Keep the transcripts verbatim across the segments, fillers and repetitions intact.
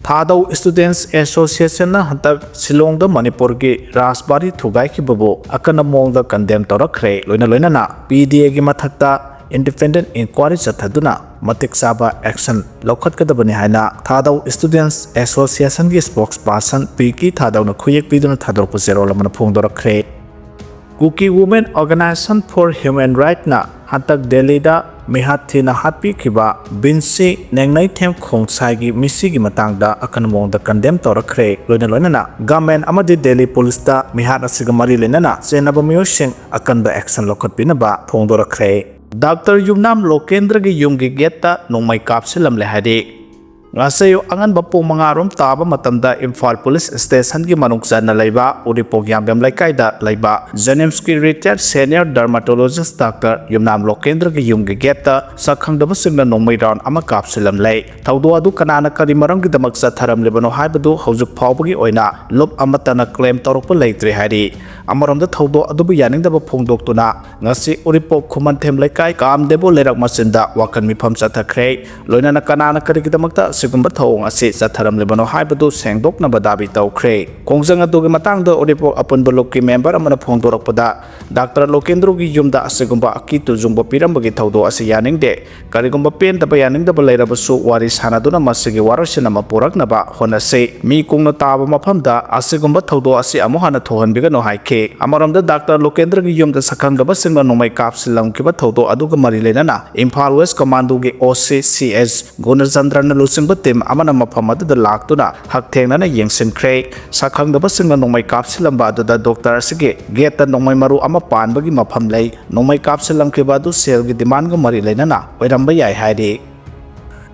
ꯊꯥꯗꯧ Students Association ꯅ ꯍꯟꯗꯛ ꯁꯤꯂꯣꯡꯗ ꯃꯅꯤꯄꯨꯔꯒꯤ ꯔꯥꯖꯕꯥꯔꯤ ꯊꯨꯒꯥꯏꯈꯤꯕꯕꯨ ꯑꯀꯟꯕ ꯃꯑꯣꯡꯗ condemn ꯇꯧꯔꯛꯈ꯭ꯔꯦ꯫ ꯂꯣꯏꯅ ꯂꯣꯏꯅꯅ P D A ꯒꯤ ꯃꯊꯛꯇ independent inquiry ꯆꯠꯊꯗꯨꯅ ꯃꯇꯤꯛ ꯆꯥꯕ action ꯂꯧꯈꯠꯀꯗꯕꯅꯤ ꯍꯥꯏꯅ ꯊꯥꯗꯧ Students Association ꯒꯤ spokesperson ꯄꯤꯀꯤ ꯊꯥꯗꯧꯅ ꯈꯨꯌꯦꯛ ꯄꯤꯗꯨꯅ ꯊꯥꯗꯣꯔꯛꯄ ꯆꯦꯔꯣꯜ ꯑꯃꯅ ꯐꯣꯡꯗꯣꯔꯛꯈ꯭ꯔꯦ꯫ Kuki Women Organization for Human Right ꯅ ꯍꯟꯗꯛ ꯗꯦꯜꯂꯤꯗ ꯃꯤꯍꯥꯠ ꯊꯤꯅ ꯍꯥꯠꯄꯤꯈꯤꯕ ꯕꯤꯟꯁꯤ ꯅꯦꯡꯅꯩꯊꯦꯝ ꯈꯣꯡꯁꯥꯏꯒꯤ ꯃꯤꯁꯤꯒꯤ ꯃꯇꯥꯡꯗ ꯑꯀꯟꯕ ꯃꯑꯣꯡꯗ condemn ꯇꯧꯔꯛꯈ꯭ꯔꯦ꯫ ꯂꯣꯏꯅ ꯂꯣꯏꯅꯅ government ꯑꯃꯗꯤ ꯗꯦꯜꯂꯤ ꯄꯨꯂꯤꯁꯇ ꯃꯤꯍꯥꯠ ꯑꯁꯤꯒ ꯃꯔꯤ ꯂꯩꯅꯅ ꯆꯦꯟꯅꯕ ꯃꯤꯑꯣꯏꯁꯤꯡ ꯑꯀꯟꯕ action ꯂꯧꯈꯠꯄꯤꯅꯕ ꯐꯣꯡꯗꯣꯔꯛꯈ꯭ꯔꯦ꯫ ꯗꯥꯛꯇꯔ ꯌꯨꯝꯅꯥꯝ ꯂꯣꯀꯦꯟꯗ꯭ꯔꯒꯤ ꯌꯨꯝꯒꯤ ꯒꯦꯠꯇ ꯅꯣꯡꯃꯩ ꯀꯥꯞꯁꯤꯜꯂꯝꯂꯦ ꯍꯥꯏꯔꯤ꯫ ꯉꯁꯤ ꯑꯌꯨꯛ ꯑꯉꯟꯕ ꯄꯨꯡ ꯃꯉꯥ ꯔꯣꯝ ꯇꯥꯕ ꯃꯇꯝꯗ ꯏꯝꯐꯥꯜ ꯄꯨꯂꯤꯁ ꯁ꯭ꯇꯦꯁꯟꯒꯤ ꯃꯅꯨꯡ ꯆꯟꯅ ꯂꯩꯕ ꯎꯔꯤꯄꯣꯛ ꯌꯥꯝꯕꯦꯝ ꯂꯩꯀꯥꯏꯗ ꯂꯩꯕ ꯖꯦꯅꯤꯝꯁꯀꯤ retired senior dermatologist ꯗꯥꯛꯇꯔ ꯌꯨꯝꯅꯥꯝ ꯂꯣꯀꯦꯟꯗ꯭ꯔꯒꯤ ꯌꯨꯝꯒꯤ ꯒꯦꯠꯇ ꯁꯛꯈꯪꯗꯕꯁꯤꯡꯅ ꯅꯣꯡꯃꯩ round ꯑꯃ ꯀꯥꯞꯁꯤꯜꯂꯝꯂꯦ꯫ ꯊꯧꯗꯣꯛ ꯑꯗꯨ ꯀꯅꯥꯅ ꯀꯔꯤ ꯃꯔꯝꯒꯤꯗꯃꯛ ꯆꯠꯊꯔꯝꯂꯤꯕꯅꯣ ꯍꯥꯏꯕꯗꯨ ꯍꯧꯖꯤꯛ ꯐꯥꯎꯕꯒꯤ ꯑꯣꯏꯅ ꯂꯨꯞ ꯑꯃꯠꯇꯅ claim ꯇꯧꯔꯛꯄ ꯂꯩꯇ꯭ꯔꯤ ꯍꯥꯏꯔꯤ꯫ ꯑꯃꯔꯣꯝꯗ ꯊꯧꯗꯣꯛ ꯑꯗꯨꯕꯨ ꯌꯥꯅꯤꯡꯗꯕ ꯐꯣꯡꯗꯣꯛꯇꯨꯅ ꯉꯁꯤ ꯎꯔꯤꯄꯣꯛ ꯈꯨꯃꯟꯊꯦꯝ ꯂꯩꯀꯥꯏ ꯀꯥꯝꯗꯦꯕꯣ ꯂꯩꯔꯛ ꯃꯆꯤꯟꯗ ꯋꯥꯀꯟ ꯃꯤꯐꯝ ꯆꯠꯊꯈ꯭ꯔꯦ꯫ ꯂꯣꯏꯅꯅ ꯀꯅꯥꯅ ꯀꯔꯤꯒꯤꯗꯃꯛꯇ ꯑꯁꯤꯒꯨꯝꯕ ꯊꯧꯑꯣꯡ ꯑꯁꯤ ꯆꯠꯊꯔꯝꯂꯤꯕꯅꯣ ꯍꯥꯏꯕꯗꯨ ꯁꯦꯡꯗꯣꯛꯅꯕ ꯗꯥꯕꯤ ꯇꯧꯈ꯭ꯔꯦ꯫ ꯈꯣꯡꯖꯪ ꯑꯗꯨꯒꯤ ꯃꯇꯥꯡꯗ ꯎꯔꯤꯄꯣꯛ ꯑꯄꯨꯟꯕ ꯂꯨꯞꯀꯤ member ꯑꯃꯅ ꯐꯣꯡꯗꯣꯔꯛꯄꯗ, ꯗꯥꯛꯇꯔ ꯂꯣꯀꯦꯟꯗ꯭ꯔꯣꯒꯤ ꯌꯨꯝꯗ ꯑꯁꯤꯒꯨꯝꯕ ꯑꯀꯤ ꯇꯨꯖꯨꯡꯕ ꯄꯤꯔꯝꯕꯒꯤ ꯊꯧꯗꯣꯛ ꯑꯁꯤ ꯌꯥꯅꯤꯡꯗꯦ꯫ ꯀꯔꯤꯒꯨꯝꯕ ꯄꯦꯟꯗꯕ ꯌꯥꯅꯤꯡꯗꯕ ꯂꯩꯔꯕꯁꯨ ꯋꯥꯔꯤ ꯁꯥꯟꯅꯗꯨꯅ ꯃꯁꯤꯒꯤ ꯋꯥꯔꯣꯏꯁꯤꯟ ꯑꯃ ꯄꯨꯔꯛꯅꯕ ꯍꯣꯠꯅꯁꯤ꯫ ꯃꯤ ꯀꯨꯡꯅ ꯇꯥꯕ ꯃꯐꯝꯗ ꯑꯁꯤꯒꯨꯝꯕ ꯊꯧꯗꯣꯛ ꯑꯁꯤ ꯑꯃꯨꯛ ꯍꯟꯅ ꯊꯣꯛꯍꯟꯕꯤꯒꯅꯨ ꯍꯥꯏꯈꯤ꯫ ꯑꯃꯔꯣꯝꯗ ꯗꯥꯛꯇꯔ ꯂꯣꯀꯦꯟꯗ꯭ꯔꯒꯤ ꯌꯨꯝꯗ ꯁꯛꯈꯪꯗꯕꯁꯤꯡꯅ ꯅꯣꯡꯃꯩ ꯀꯥꯞꯁꯤꯜꯂꯝꯈꯤꯕ ꯊꯧꯗꯣꯛ ꯑꯗꯨꯒ ꯃꯔꯤ ꯂꯩꯅꯅ ꯏꯝꯐꯥꯜ West Commando ꯒꯤ O C C S ꯒꯨꯅꯆꯟꯗ꯭ꯔꯅ ꯂꯨꯆꯤꯡꯕ team ꯑꯃꯅ ꯃꯐꯝ ꯑꯗꯨꯗ ꯂꯥꯛꯇꯨꯅ ꯍꯛꯊꯦꯡꯅꯅ ꯌꯦꯡꯁꯤꯟꯈ꯭ꯔꯦ꯫ ꯁꯛꯈꯪꯗꯕꯁꯤꯡꯅ ꯅꯣꯡꯃꯩ ꯀꯥꯞꯁꯤꯜꯂꯝꯕ ꯑꯗꯨꯗ ꯗꯣꯛꯇꯔ ꯑꯁꯤꯒꯤ ꯒꯦꯠꯇ ꯅꯣꯡꯃꯩ ꯃꯔꯨ ꯑꯃ ꯄꯥꯟꯕꯒꯤ ꯃꯐꯝ ꯂꯩ꯫ ꯅꯣꯡꯃꯩ ꯀꯥꯞꯁꯤꯜꯂꯝꯈꯤꯕ ꯑꯗꯨ ꯁꯦꯜꯒꯤ demandꯒ ꯃꯔꯤ ꯂꯩꯅꯅ ꯑꯣꯏꯔꯝꯕ ꯌꯥꯏ ꯍꯥꯏꯔꯤ꯫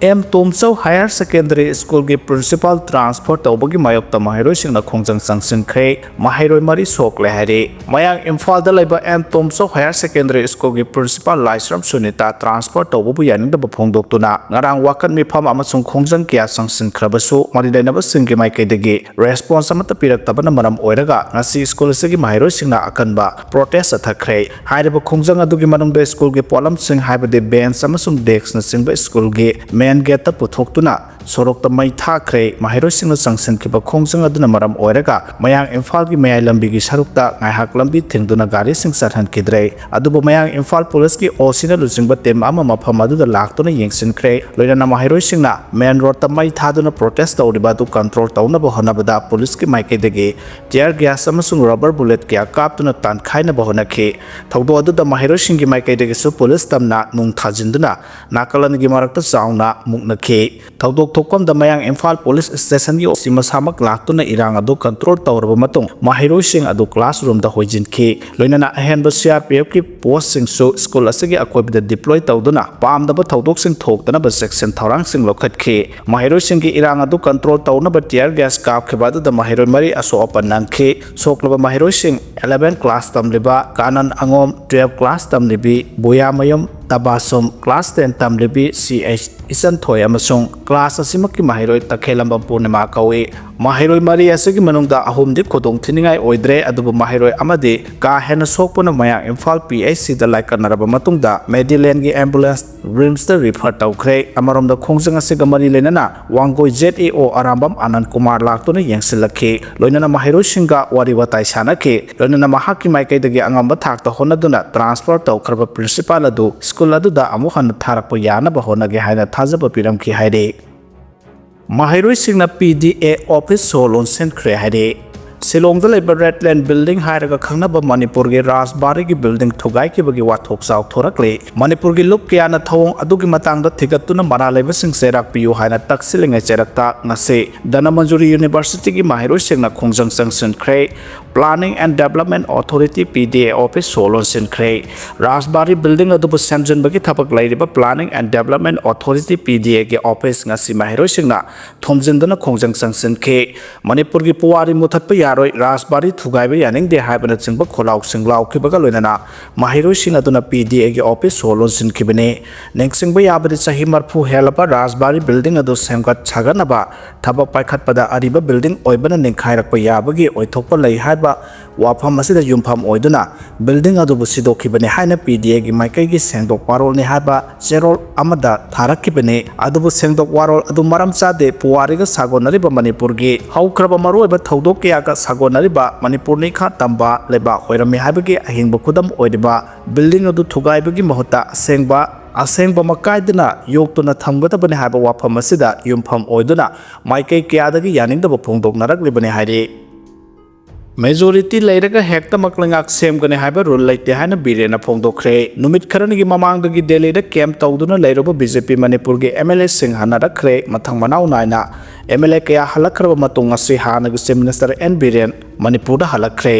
ꯑꯦꯝ ꯇꯣꯝꯆꯧ Higher Secondary Schoolꯒꯤ principal transfer ꯇꯧꯕꯒꯤ ꯃꯥꯌꯣꯛꯇ ꯃꯍꯩꯔꯣꯏꯁꯤꯡꯅ ꯈꯣꯡꯖꯪ ꯆꯪꯁꯤꯟꯈ꯭ꯔꯦ꯫ ꯃꯍꯩꯔꯣꯏ ꯃꯔꯤ ꯁꯣꯛꯂꯦ ꯍꯥꯏꯔꯤ꯫ ꯃꯌꯥꯡ ꯏꯝꯐꯥꯜꯗ ꯂꯩꯕ ꯑꯦꯝ ꯇꯣꯝꯆꯧ Higher Secondary Schoolꯒꯤ principal ꯂꯥꯏꯁ꯭ꯔꯝ ꯁꯨꯅꯤꯇꯥ transfer ꯇꯧꯕꯕꯨ ꯌꯥꯅꯤꯡꯗꯕ ꯐꯣꯡꯗꯣꯛꯇꯨꯅ ꯉꯔꯥꯡ ꯋꯥꯀꯠ ꯃꯤꯐꯝ ꯑꯃꯁꯨꯡ ꯈꯣꯡꯖꯪ ꯀꯌꯥ ꯆꯪꯁꯤꯟꯈ꯭ꯔꯕꯁꯨ ꯃꯔꯤ ꯂꯩꯅꯕꯁꯤꯡꯒꯤ ꯃꯥꯏꯀꯩꯗꯒꯤ response ꯑꯃꯠꯇ ꯄꯤꯔꯛꯇꯕꯅ ꯃꯔꯝ ꯑꯣꯏꯔꯒ ꯉꯁꯤ school ꯑꯁꯤꯒꯤ ꯃꯍꯩꯔꯣꯏꯁꯤꯡꯅ ꯑꯀꯟꯕ protest ꯆꯠꯊꯈ꯭ꯔꯦ꯫ ꯍꯥꯏꯔꯤꯕ ꯈꯣꯡꯖꯪ ꯑꯗꯨꯒꯤ ꯃꯅꯨꯡꯗ schoolꯒꯤ ꯄꯣꯠꯂꯝꯁꯤꯡ ꯍꯥꯏꯕꯗꯤ bench ꯑꯃꯁꯨꯡ deskꯅꯆꯤꯡꯕ schoolꯒꯤ ꯃꯦꯟ ꯒꯦꯠꯇ ꯄꯨꯊꯣꯛꯇꯨꯅ ꯁꯣꯔꯣꯛꯇ ꯃꯩ ꯊꯥꯈ꯭ꯔꯦ꯫ ꯃꯍꯩꯔꯣꯏꯁꯤꯡꯅ ꯆꯪꯁꯤꯟꯈꯤꯕ ꯈꯣꯡꯖꯪ ꯑꯗꯨꯅ ꯃꯔꯝ ꯑꯣꯏꯔꯒ ꯃꯌꯥꯡ ꯏꯝꯐꯥꯜꯒꯤ ꯃꯌꯥꯏ ꯂꯝꯕꯤꯒꯤ ꯁꯔꯨꯛꯇ ꯉꯥꯏꯍꯥꯛ ꯂꯝꯕꯤ ꯊꯤꯡꯗꯨꯅ ꯒꯥꯔꯤꯁꯤꯡ ꯆꯠꯍꯟꯈꯤꯗ꯭ꯔꯦ꯫ ꯑꯗꯨꯕꯨ ꯃꯌꯥꯡ ꯏꯝꯐꯥꯜ ꯄꯨꯂꯤꯁꯀꯤ ꯑꯣ ꯁꯤꯅ ꯂꯨꯆꯤꯡꯕ ꯇꯤꯝ ꯑꯃ ꯃꯐꯝ ꯑꯗꯨꯗ ꯂꯥꯛꯇꯨꯅ ꯌꯦꯡꯁꯤꯟꯈ꯭ꯔꯦ꯫ ꯂꯣꯏꯅꯅ ꯃꯍꯩꯔꯣꯏꯁꯤꯡꯅ ꯃꯦꯟ ꯔꯣꯗꯇ ꯃꯩ ꯊꯥꯗꯨꯅ ꯄ꯭ꯔꯣꯇꯦꯁ ꯇꯧꯔꯤꯕ ꯑꯗꯨ ꯀꯟꯇ꯭ꯔꯣꯜ ꯇꯧꯅꯕ ꯍꯣꯠꯅꯕꯗ ꯄꯨꯂꯤꯁꯀꯤ ꯃꯥꯏꯀꯩꯗꯒꯤ ꯇꯤꯌꯔ ꯒ꯭ꯌꯥꯁ ꯑꯃꯁꯨꯡ ꯔꯕꯔ ꯕꯨꯂꯦꯠ ꯀꯌꯥ ꯀꯥꯞꯇꯨꯅ ꯇꯥꯟꯈꯥꯏꯅꯕ ꯍꯣꯠꯅꯈꯤ꯫ ꯊꯧꯗꯣꯛ ꯑꯗꯨꯗ ꯃꯍꯩꯔꯣꯏꯁꯤꯡꯒꯤ ꯃꯥꯏꯀꯩꯗꯒꯤꯁꯨ ꯄꯨꯂꯤꯁ ꯇꯝꯅ ꯅꯨꯡ ꯊꯥꯖꯤꯟꯗꯨꯅ ꯅꯥꯀꯜ ꯑꯅꯤꯒꯤ ꯃꯔꯛꯇ ꯆꯥꯎꯅ ꯃꯨꯛꯅꯈꯤ꯫ ꯊꯧꯗꯣꯛ ꯊꯣꯛꯐꯝꯗ ꯃꯌꯥꯡ ꯏꯝꯐꯥꯜ ꯄꯨꯂꯤꯁ ꯁ꯭ꯇꯦꯁꯟꯒꯤ ꯑꯣ ꯁꯤ ꯃꯁꯥꯃꯛ ꯂꯥꯛꯇꯨꯅ ꯏꯔꯥꯡ ꯑꯗꯨ ꯀꯟꯇ꯭ꯔꯣꯜ ꯇꯧꯔꯕ ꯃꯇꯨꯡ ꯃꯍꯩꯔꯣꯏꯁꯤꯡ ꯑꯗꯨ ꯀ꯭ꯂꯥꯁꯔꯨꯝꯗ ꯍꯣꯏꯖꯤꯟꯈꯤ꯫ ꯂꯣꯏꯅꯅ ꯑꯍꯦꯟꯕ ꯁꯤ ꯑꯥꯔ ꯄꯤ ꯑꯦꯐꯀꯤ ꯄꯣꯁꯁꯤꯡꯁꯨ ꯁ꯭ꯀꯨꯜ ꯑꯁꯤꯒꯤ ꯑꯀꯣꯏꯕꯗ ꯗꯤꯄ꯭ꯂꯣꯏ ꯇꯧꯗꯨꯅ ꯄꯥꯝꯗꯕ ꯊꯧꯗꯣꯛꯁꯤꯡ ꯊꯣꯛꯇꯅꯕ ꯆꯦꯛꯁꯤꯟ ꯊꯧꯔꯥꯡꯁꯤꯡ ꯂꯧꯈꯠꯈꯤ꯫ ꯃꯍꯩꯔꯣꯏꯁꯤꯡꯒꯤ ꯏꯔꯥꯡ ꯑꯗꯨ ꯀꯟꯇ꯭ꯔꯣꯜ ꯇꯧꯅꯕ ꯇꯤꯌꯔ ꯒ꯭ꯌꯥꯁ ꯀꯥꯞꯈꯤꯕ ꯑꯗꯨꯗ ꯃꯍꯩꯔꯣꯏ ꯃꯔꯤ ꯑꯁꯣꯛ ꯑꯄꯟ ꯅꯪꯈꯤ꯫ ꯁꯣꯛꯂꯕ ꯃꯍꯩꯔꯣꯏꯁꯤꯡ ꯑꯦꯂꯦꯚꯦꯟ ꯀ꯭ꯂꯥꯁ ꯇꯝꯂꯤꯕ ꯀꯥꯅꯟ ꯑꯉꯣꯝ, ꯇꯨꯌꯦꯜꯐ ꯀ꯭ꯂꯥꯁ ꯇꯝꯂꯤꯕꯤ ꯕꯨꯌꯥꯃꯌꯨꯝ ꯇꯕꯥꯁꯨꯝ, ꯀ꯭ꯂꯥꯁ ꯇꯦꯟ ꯇꯝꯂꯤꯕꯤ ꯁꯤ ꯑꯩꯆ ꯏꯆꯟꯊꯣꯏ ꯑꯃꯁꯨꯡ ꯀ꯭ꯂꯥꯁ ꯑꯁꯤꯃꯛꯀꯤ ꯃꯍꯩꯔꯣꯏ ꯇꯈꯦꯜꯂꯝꯕꯝ ꯄꯨꯔꯅꯤꯃꯥ ꯀꯧꯏ꯫ ꯃꯍꯩꯔꯣꯏ ꯃꯔꯤ ꯑꯁꯤꯒꯤ ꯃꯅꯨꯡꯗ ꯑꯍꯨꯝꯗꯤ ꯈꯨꯗꯣꯡ ꯊꯤꯅꯤꯡꯉꯥꯏ ꯑꯣꯏꯗ꯭ꯔꯦ, ꯑꯗꯨꯕꯨ ꯃꯍꯩꯔꯣꯏ ꯑꯃꯗꯤ ꯀꯥ ꯍꯦꯟꯅ ꯁꯣꯛꯄꯅ ꯃꯌꯥꯡ ꯏꯝꯐꯥꯜ ꯄꯤ ꯑꯩꯆ ꯁꯤꯗ ꯂꯥꯏꯀꯠꯅꯔꯕ ꯃꯇꯨꯡꯗ ꯃꯦꯗꯤꯂꯦꯟꯒꯤ ꯑꯦꯝꯕꯨꯂꯦꯟꯁ ꯔꯤꯝꯁꯇ ꯔꯤꯐꯔ ꯇꯧꯈ꯭ꯔꯦ꯫ ꯑꯃꯔꯣꯝꯗ ꯈꯣꯡꯖꯪ ꯑꯁꯤꯒ ꯃꯔꯤ ꯂꯩꯅꯅ ꯋꯥꯡꯒꯣꯏ ꯖꯦꯠ ꯑꯦ ꯑꯣ ꯑꯔꯥꯝꯕꯝ ꯑꯅꯟ ꯀꯨꯃꯥꯔ ꯂꯥꯛꯇꯨꯅ ꯌꯦꯡꯁꯤꯜꯂꯛꯈꯤ꯫ ꯂꯣꯏꯅꯅ ꯃꯍꯩꯔꯣꯏꯁꯤꯡꯒ ꯋꯥꯔꯤ ꯋꯥꯇꯥꯏ ꯁꯥꯟꯅꯈꯤ꯫ ꯂꯣꯏꯅꯅ ꯃꯍꯥꯛꯀꯤ ꯃꯥꯏꯀꯩꯗꯒꯤ ꯑꯉꯝꯕ ꯊꯥꯛꯇ ꯍꯣꯠꯅꯗꯨꯅ ꯇ꯭ꯔꯥꯟꯁꯐꯔ ꯇꯧꯈ꯭ꯔꯕ ꯄ꯭ꯔꯤꯟꯁꯤꯄꯥꯜ ꯑꯗꯨ ꯁ꯭ꯀꯨꯜ ꯑꯗꯨꯗ ꯑꯃꯨꯛ ꯍꯟꯅ ꯊꯥꯔꯛꯄ ꯌꯥꯅꯕ ꯍꯣꯠꯅꯒꯦ ꯍꯥꯏꯅ ꯊꯥꯖꯕ ꯄꯤꯔꯝꯈꯤ ꯍꯥꯏꯔꯤ꯫ ꯃꯍꯩꯔꯣꯏꯁꯤꯡꯅ ꯄꯤ ꯗꯤ ꯑꯦ ꯑꯣꯐꯤꯁ ꯁꯣ ꯂꯣꯟꯁꯤꯟꯈ꯭ꯔꯦ ꯍꯥꯏꯔꯤ꯫ ꯁꯤꯂꯣꯡꯗ ꯂꯩꯕ ꯔꯦꯗꯂꯦꯟ ꯕꯤꯜꯗꯤꯡ ꯍꯥꯏꯔꯒ ꯈꯪꯅꯕ ꯃꯅꯤꯄꯨꯔꯒꯤ ꯔꯥꯖꯕꯥꯔꯤꯒꯤ ꯕꯤꯜꯗꯤꯡ ꯊꯨꯒꯥꯏꯈꯤꯕꯒꯤ ꯋꯥꯊꯣꯛ ꯆꯥꯎꯊꯣꯔꯛꯂꯤ꯫ ꯃꯅꯤꯄꯨꯔꯒꯤ ꯂꯨꯞ ꯀꯌꯥꯅ ꯊꯧꯑꯣꯡ ꯑꯗꯨꯒꯤ ꯃꯇꯥꯡꯗ ꯊꯤꯒꯠꯇꯨꯅ ꯃꯔꯥꯜ ꯂꯩꯕꯁꯤꯡ ꯆꯩꯔꯥꯛ ꯄꯤꯌꯨ ꯍꯥꯏꯅ ꯇꯛꯁꯤꯜꯂꯤꯉꯩ ꯆꯩꯔꯛꯇ ꯉꯁꯤ ꯙꯅꯃꯟꯖꯨꯔꯤ ꯌꯨꯅꯤꯚꯔꯁꯤꯇꯤꯒꯤ ꯃꯍꯩꯔꯣꯏꯁꯤꯡꯅ ꯈꯣꯡꯖꯪ ꯆꯪꯁꯤꯟꯈ꯭ꯔꯦ꯫ Planning and Development Authority, P D A, office ꯁꯣ ꯂꯣꯟꯁꯤꯟꯈ꯭ꯔꯦ꯫ ꯔꯥꯖꯕꯥꯔꯤ ꯕꯤꯜꯗꯤꯡ ꯑꯗꯨꯕꯨ ꯁꯦꯝꯖꯤꯟꯕꯒꯤ ꯊꯕꯛ ꯂꯩꯔꯤꯕ Planning and Development Authority, P ꯗꯤ ꯑꯦꯒꯤ ꯑꯣꯐꯤꯁ ꯉꯁꯤ ꯃꯍꯩꯔꯣꯏꯁꯤꯡꯅ ꯊꯣꯝꯖꯤꯟꯗꯨꯅ ꯈꯣꯡꯖꯪ ꯆꯪꯁꯤꯟꯈꯤ꯫ ꯃꯅꯤꯄꯨꯔꯒꯤ ꯄꯨꯋꯥꯔꯤ ꯃꯨꯊꯠꯄ ꯌꯥꯔꯣꯏ, ꯔꯥꯖꯕꯥꯔꯤ ꯊꯨꯒꯥꯏꯕ ꯌꯥꯅꯤꯡꯗꯦ ꯍꯥꯏꯕꯅꯆꯤꯡꯕ ꯈꯣꯜꯂꯥꯎꯁꯤꯡ ꯂꯥꯎꯈꯤꯕꯒ ꯂꯣꯏꯅꯅ ꯃꯍꯩꯔꯣꯏꯁꯤꯡ ꯑꯗꯨꯅ ꯄꯤ ꯗꯤ ꯑꯦꯒꯤ ꯑꯣꯐꯤꯁ ꯁꯣ ꯂꯣꯟꯁꯤꯟꯈꯤꯕꯅꯤ꯫ ꯅꯤꯡꯁꯤꯡꯕ ꯌꯥꯕꯗꯤ, ꯆꯍꯤ ꯃꯔꯐꯨ ꯍꯦꯜꯂꯕ ꯔꯥꯖꯕꯥꯔꯤ ꯕꯤꯜꯗꯤꯡ ꯑꯗꯨ ꯁꯦꯝꯒꯠ ꯁꯥꯒꯠꯅꯕ ꯊꯕꯛ ꯄꯥꯏꯈꯠꯄꯗ ꯑꯔꯤꯕ ꯕꯤꯜꯗꯤꯡ ꯑꯣꯏꯕꯅ ꯅꯤꯡꯈꯥꯏꯔꯛꯄ ꯌꯥꯕꯒꯤ ꯑꯣꯏꯊꯣꯛꯄ ꯂꯩ ꯍꯥꯏꯕ ꯋꯥꯐꯝ ꯑꯁꯤꯗ ꯌꯨꯝꯐꯝ ꯑꯣꯏꯗꯨꯅ building ꯑꯗꯨꯕꯨ ꯁꯤꯗꯣꯛꯈꯤꯕꯅꯤ ꯍꯥꯏꯅ P D A ꯒꯤ ꯃꯥꯏꯀꯩꯒꯤ ꯁꯦꯡꯗꯣꯛ ꯋꯥꯔꯣꯜꯅꯤ ꯍꯥꯏꯕ ꯆꯦꯔꯣꯜ ꯑꯃꯗ ꯊꯥꯔꯛꯈꯤꯕꯅꯤ꯫ ꯑꯗꯨꯕꯨ ꯁꯦꯡꯗꯣꯛ ꯋꯥꯔꯣꯜ ꯑꯗꯨ ꯃꯔꯝ ꯆꯥꯗꯦ, ꯄꯨꯋꯥꯔꯤꯒ ꯁꯥꯒꯣꯟꯅꯔꯤꯕ ꯃꯅꯤꯄꯨꯔꯒꯤ ꯍꯧꯈ꯭ꯔꯕ ꯃꯔꯨꯑꯣꯏꯕ ꯊꯧꯗꯣꯛ ꯀꯌꯥꯒ ꯁꯥꯒꯣꯟꯅꯔꯤꯕ ꯃꯅꯤꯄꯨꯔ ꯅꯤꯡꯈꯥ ꯇꯝꯕ ꯂꯩꯕꯥꯛ ꯑꯣꯏꯔꯝꯃꯤ ꯍꯥꯏꯕꯒꯤ ꯑꯍꯤꯡꯕ ꯈꯨꯗꯝ ꯑꯣꯏꯔꯤꯕ building ꯑꯗꯨ ꯊꯨꯒꯥꯏꯕꯒꯤ ꯃꯍꯨꯠꯇ ꯑꯁꯦꯡꯕ, ꯑꯁꯦꯡꯕ ꯃꯀꯥꯏꯗꯅ ꯌꯣꯛꯇꯨꯅ ꯊꯝꯒꯗꯕꯅꯤ ꯍꯥꯏꯕ ꯋꯥꯐꯝ ꯑꯁꯤꯗ ꯌꯨꯝꯐꯝ ꯑꯣꯏꯗꯨꯅ ꯃꯥꯏꯀꯩ ꯀꯌꯥꯗꯒꯤ ꯌꯥꯅꯤꯡꯗꯕ ꯐꯣꯡꯗꯣꯛꯅꯔꯛꯂꯤꯕꯅꯤ ꯍꯥꯏꯔꯤ꯫ Majority ꯂꯩꯔꯒ ꯍꯦꯛꯇꯃꯛ ꯂꯩꯉꯥꯛ ꯁꯦꯝꯒꯅꯤ ꯍꯥꯏꯕ rule ꯂꯩꯇꯦ ꯍꯥꯏꯅ ꯕꯤꯔꯦꯟꯅ ꯐꯣꯡꯗꯣꯛꯈ꯭ꯔꯦ꯫ ꯅꯨꯃꯤꯠ ꯈꯔꯅꯤꯒꯤ ꯃꯃꯥꯡꯗꯒꯤ ꯗꯦꯜꯂꯤꯗ camp ꯇꯧꯗꯨꯅ ꯂꯩꯔꯨꯕ B J P ꯃꯅꯤꯄꯨꯔꯒꯤ M L A ꯁꯤꯡ ꯍꯟꯅꯔꯛꯈ꯭ꯔꯦ꯫ ꯃꯊꯪ ꯃꯅꯥꯎ ꯅꯥꯏꯅ M L A ꯀꯌꯥ ꯍꯜꯂꯛꯈ꯭ꯔꯕ ꯃꯇꯨꯡ ꯉꯁꯤ ꯍꯥꯟꯅꯒꯤ Chief Minister N ꯕꯤꯔꯦꯟ ꯃꯅꯤꯄꯨꯔꯗ ꯍꯜꯂꯛꯈ꯭ꯔꯦ꯫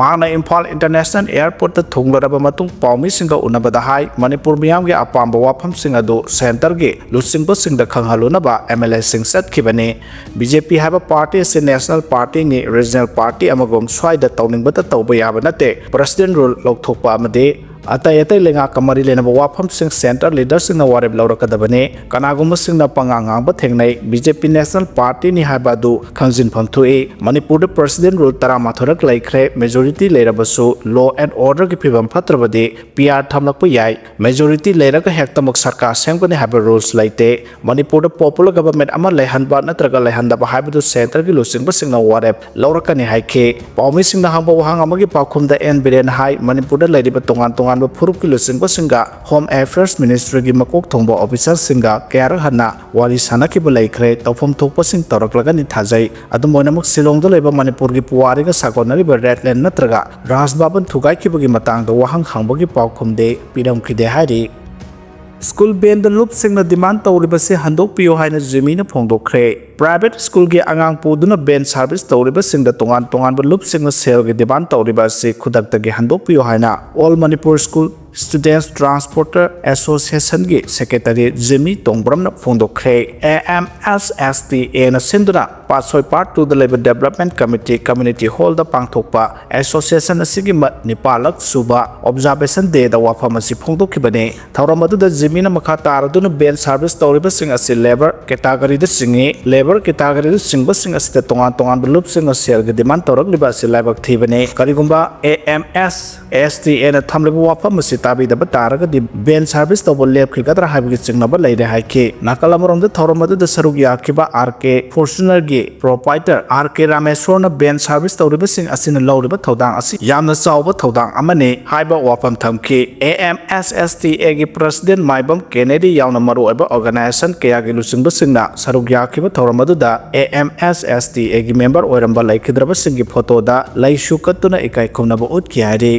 ꯃꯍꯥꯛꯅ ꯏꯝꯐꯥꯜ International Airport ꯇ ꯊꯨꯡꯂꯔꯕ ꯃꯇꯨꯡ ꯄꯥꯎꯃꯤꯁꯤꯡꯒ ꯎꯅꯕꯗ ꯍꯥꯏ, ꯃꯅꯤꯄꯨꯔ ꯃꯤꯌꯥꯝꯒꯤ ꯑꯄꯥꯝꯕ ꯋꯥꯐꯝꯁꯤꯡ ꯑꯗꯨ centre ꯒꯤ ꯂꯨꯆꯤꯡꯕꯁꯤꯡꯗ ꯈꯪꯍꯜꯂꯨꯅꯕ M L A ꯁꯤꯡ ꯆꯠꯈꯤꯕꯅꯤ꯫ B J P ꯍꯥꯏꯕ party ꯑꯁꯤ national party ꯅꯤ, regional party ꯑꯃꯒꯨꯝ ꯁ꯭ꯋꯥꯏꯗ ꯇꯧꯅꯤꯡꯕꯇ ꯇꯧꯕ ꯌꯥꯕ ꯅꯠꯇꯦ꯫ President rule ꯂꯧꯊꯣꯛꯄ ꯑꯃꯗꯤ ꯑꯇꯩ ꯑꯇꯩ ꯂꯩꯉꯥꯛꯀ ꯃꯔꯤ ꯂꯩꯅꯕ ꯋꯥꯐꯝꯁꯤꯡ centre leader ꯁꯤꯡꯅ ꯋꯥꯔꯦꯞ ꯂꯧꯔꯛꯀꯗꯕꯅꯤ꯫ ꯀꯅꯥꯒꯨꯝꯕꯁꯤꯡꯅ ꯄꯉꯥꯡ ꯉꯥꯡꯕ ꯊꯦꯡꯅꯩ꯫ B J P national party ꯅꯤ ꯍꯥꯏꯕ ꯑꯗꯨ ꯈꯪꯖꯤꯟꯐꯝ ꯊꯣꯛꯏ꯫ ꯃꯅꯤꯄꯨꯔꯗ President rule ꯇꯔꯥꯃꯥꯊꯣꯏꯔꯛ ꯂꯩꯈ꯭ꯔꯦ꯫ Majority ꯂꯩꯔꯕꯁꯨ law and order ꯒꯤ ꯐꯤꯕꯝ ꯐꯠꯇ꯭ꯔꯕꯗꯤ P R ꯊꯝꯂꯛꯄ ꯌꯥꯏ꯫ Majority ꯂꯩꯔꯒ ꯍꯦꯛꯇꯃꯛ ꯁꯔꯀꯥꯔ ꯁꯦꯝꯒꯅꯤ ꯍꯥꯏꯕ rules ꯂꯩꯇꯦ꯫ ꯃꯅꯤꯄꯨꯔꯗ popular government ꯑꯃ ꯂꯩꯍꯟꯕ ꯅꯠꯇ꯭ꯔꯒ ꯂꯩꯍꯟꯗꯕ ꯍꯥꯏꯕꯗꯨ centre ꯒꯤ ꯂꯨꯆꯤꯡꯕꯁꯤꯡꯅ ꯋꯥꯔꯦꯞ ꯂꯧꯔꯛꯀꯅꯤ ꯍꯥꯏꯈꯤ꯫ ꯄꯥꯎꯃꯤꯁꯤꯡꯅ ꯍꯪꯕ ꯋꯥꯍꯪ ꯑꯃꯒꯤ ꯄꯥꯎꯈꯨꯝꯗ N ꯕꯤꯔꯦꯟ ꯍꯥꯏ, ꯃꯅꯤꯄꯨꯔꯗ ꯂꯩꯔꯤꯕ ꯇꯣꯉꯥꯟ ꯇꯣꯉꯥꯟꯕ ꯐꯨꯔꯨꯞꯀꯤ ꯂꯨꯆꯤꯡꯕꯁꯤꯡꯒ Home Affairs Ministry ꯒꯤ ꯃꯀꯣꯛ ꯊꯣꯡꯕ officer ꯁꯤꯡꯒ ꯀꯌꯥꯔꯛ ꯍꯟꯅ ꯋꯥꯔꯤ ꯁꯥꯟꯅꯈꯤꯕ ꯂꯩꯈ꯭ꯔꯦ꯫ ꯇꯧꯐꯝ ꯊꯣꯛꯄꯁꯤꯡ ꯇꯧꯔꯛꯂꯒꯅꯤ ꯊꯥꯖꯩ꯫ ꯑꯗꯨꯝ ꯑꯣꯏꯅꯃꯛ, ꯁꯤꯂꯣꯡꯗ ꯂꯩꯕ ꯃꯅꯤꯄꯨꯔꯒꯤ ꯄꯨꯋꯥꯔꯤꯒ ꯁꯥꯒꯣꯟꯅꯔꯤꯕ Red Land ꯅꯠꯇ꯭ꯔꯒ ꯔꯥꯖ ꯚꯕꯟ ꯊꯨꯒꯥꯏꯈꯤꯕꯒꯤ ꯃꯇꯥꯡꯗ ꯋꯥꯍꯪ ꯍꯪꯕꯒꯤ ꯄꯥꯎꯈꯨꯝꯗꯤ ꯄꯤꯔꯝꯈꯤꯗꯦ ꯍꯥꯏꯔꯤ꯫ School van ꯗ ꯂꯨꯞꯁꯤꯡꯅ demand ꯇꯧꯔꯤꯕꯁꯤ ꯍꯟꯗꯣꯛꯄꯤꯌꯨ ꯍꯥꯏꯅ ꯖꯤꯃꯤꯅ ꯐꯣꯡꯗꯣꯛꯈ꯭ꯔꯦ꯫ Private school ꯒꯤ ꯑꯉꯥꯡ ꯄꯨꯗꯨꯅ van service ꯇꯧꯔꯤꯕꯁꯤꯡꯗ ꯇꯣꯉꯥꯟ ꯇꯣꯉꯥꯟꯕ ꯂꯨꯞꯁꯤꯡꯅ ꯁꯦꯜꯒꯤ demand ꯇꯧꯔꯤꯕ ꯑꯁꯤ ꯈꯨꯗꯛꯇꯒꯤ ꯍꯟꯗꯣꯛꯄꯤꯌꯨ ꯍꯥꯏꯅ All Manipur School Students Transporter Associationꯒꯤ Secretary Jimmy ꯇꯣꯡꯕ꯭ꯔꯝꯅ ꯐꯣꯡꯗꯣꯛꯈ꯭ꯔꯦ꯫ A M S S T ꯑꯦꯅ ꯁꯤꯟꯗꯨꯅ ꯄꯥꯠꯁꯣꯏ Part Twoꯗ ꯂꯩꯕ Development Committee Community Hallꯗ ꯄꯥꯡꯊꯣꯛꯄ association ꯑꯁꯤꯒꯤ ꯃ-, ꯅꯤꯄꯥꯜꯂꯛ ꯁꯨꯕ Observation Dayꯗ ꯋꯥꯐꯝ ꯑꯁꯤ ꯐꯣꯡꯗꯣꯛꯈꯤꯕꯅꯤ꯫ ꯊꯧꯔꯝ ꯑꯗꯨꯗ Jimmyꯅ ꯃꯈꯥ ꯇꯥꯔꯗꯨꯅ van service ꯇꯧꯔꯤꯕꯁꯤꯡ ꯑꯁꯤ labour categoryꯗ ꯆꯤꯡꯏ꯫ Labour categoryꯗ ꯆꯤꯡꯕꯁꯤꯡ ꯑꯁꯤꯗ ꯇꯣꯉꯥꯟ ꯇꯣꯉꯥꯟꯕ ꯂꯨꯞꯁꯤꯡꯅ ꯁꯦꯜꯒꯤ demand ꯇꯧꯔꯛꯂꯤꯕ ꯑꯁꯤ ꯂꯥꯏꯕꯛ ꯊꯤꯕꯅꯤ꯫ ꯀꯔꯤꯒꯨꯝꯕ ꯑꯦ ꯑꯦꯝ ꯑꯦꯁ ꯑꯦꯁ ꯇꯤ ꯑꯦꯅ ꯊꯝꯂꯤꯕ ꯋꯥꯐꯝ ꯑꯁꯤ ꯇꯥꯕꯤꯗꯕ ꯇꯥꯔꯒꯗꯤ van service ꯇꯧꯕ ꯂꯦꯞꯈꯤꯒꯗ꯭ꯔꯥ ꯍꯥꯏꯕꯒꯤ ꯆꯤꯡꯅꯕ ꯂꯩꯔꯦ ꯍꯥꯏꯈꯤ꯫ ꯅꯥꯀꯜ ꯑꯃꯔꯣꯝꯗ ꯊꯧꯔꯝ ꯑꯗꯨꯗ ꯁꯔꯨꯛ ꯌꯥꯈꯤꯕ ꯑꯥꯔ ꯀꯦ Fortunerꯒꯤ proprietor ꯑꯥꯔ ꯀꯦ ꯔꯥꯃꯦꯁꯣꯔꯅ van service ꯇꯧꯔꯤꯕꯁꯤꯡ ꯑꯁꯤꯅ ꯂꯧꯔꯤꯕ ꯊꯧꯗꯥꯡ ꯑꯁꯤ ꯌꯥꯝꯅ ꯆꯥꯎꯕ ꯊꯧꯗꯥꯡ ꯑꯃꯅꯤ ꯍꯥꯏꯕ ꯋꯥꯐꯝ ꯊꯝꯈꯤ꯫ ꯑꯦ ꯑꯦꯝ ꯑꯦꯁ ꯑꯦꯁ ꯇꯤ ꯑꯦꯒꯤ President ꯃꯥꯏꯕꯝ ꯀꯦꯅꯦꯗꯤ ꯌꯥꯎꯅ ꯃꯔꯨꯑꯣꯏꯕ organisation ꯀꯌꯥꯒꯤ ꯂꯨꯆꯤꯡꯕꯁꯤꯡꯅ ꯁꯔꯨꯛ ꯌꯥꯈꯤꯕ ꯊꯧꯔꯝ ꯑꯗꯨꯗ ꯑꯦ ꯑꯦꯝ ꯑꯦꯁ ꯑꯦꯁ ꯇꯤ ꯑꯦꯒꯤ member ꯑꯣꯏꯔꯝꯕ ꯂꯩꯈꯤꯗ꯭ꯔꯕꯁꯤꯡꯒꯤ photoꯗ ꯂꯩꯁꯨ ꯀꯠꯇꯨꯅ ꯏꯀꯥꯏ ꯈꯨꯝꯅꯕ ꯎꯠꯈꯤ ꯍꯥꯏꯔꯤ꯫